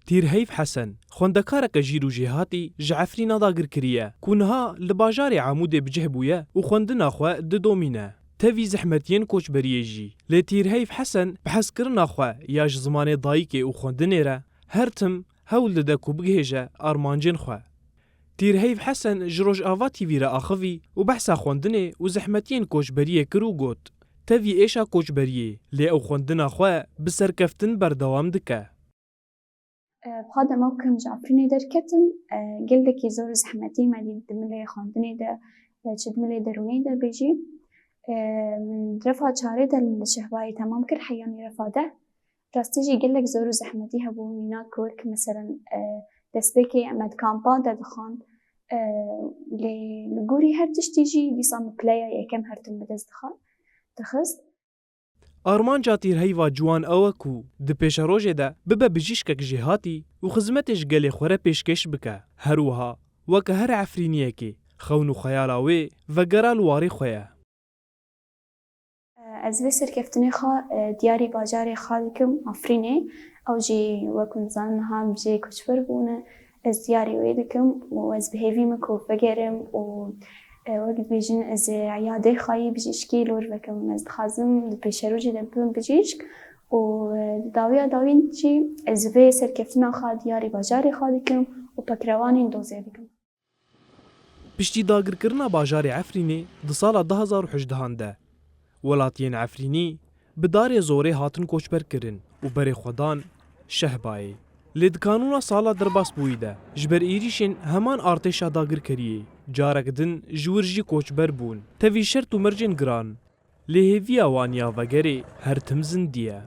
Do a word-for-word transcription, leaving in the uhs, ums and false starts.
Tîrheyv Hesen, xwendekareke jîr û jêhatî ji Efrîna dagirkirî ye, ku niha li bajarê Amûdê bi cih bûye û xwendina xwe didomîne. Tevî zehmetiyên koçberiyê jî. Lê Tîrheyv Hesen bi hezkirina xwe ya ji zimanê dayikê û xwendinê re her tim hewl dide ku bigihêje armancên xwe. Tîrheyv Hesen ji Rojava T V re axivî û behsa xwendinê û zehmetiyên koçberiyê kir û got, Tevî êşa koçberiyê, lê ew xwendina xwe bi serkeftin berdewam dike. Bi xwe dema ku em ji Efrînê derketin, gelekî zor û zehmetî me dît di milê xwendinê de, çi di milê derûnê de bê jî. Min refa çarê de li Şehbayê temam kir, heyanî refa de. Rastî jî gelek zor û zehmetî hebû, mînak wek, meselen, destpêkê em di kampa de dixwand, lê li gorî her tiştî jî dîsa min pileya yekem her tim bi dest dixa-, dixist. Armanca Tîrheyva ciwan ew e ku di pêşerojê de bibe bijîşkek jêhatî û xizmetê ji gelê xwe re pêşkêş bike. Her wiha, weke her Efrîniyekê, xewn û xeyala wê vegera li warê xwe ye. Ez vê serkeftinê xwe, e, diyarî bajarê xwe dikim, Efrînê. Ew jî, wek hûn dizanin, niha em jê koçber bûne. Ez diyarî wê dikim û ez bi hêvî me ku vegerim û, e, wek dibêjin, ez ê eyadê xwe yî bijîşkî li wir vekim. Ez dixwazim di pêşerojê de bibim bijîşk û, e, di dawiya dawîn jî ez vê serkeftina xwe diyarî bajarê xwe dikim û pekrewanên dozê dikim. Piştî dagirkirina bajarê Efrînê di sala du hazar û hejdehan de, welatiyên Efrînî bi darê zorê hatin koçberkirin û berê xwe dan Şehbayê. Lê di kanûna sala derbasbûyî de, ji ber êrîşên heman artêşa dagirkeriyê, carek din ji wir jî koçber bûn. Tevî şert û mercên giran, lê hêviya wan ya vegerê her tim zindî ye.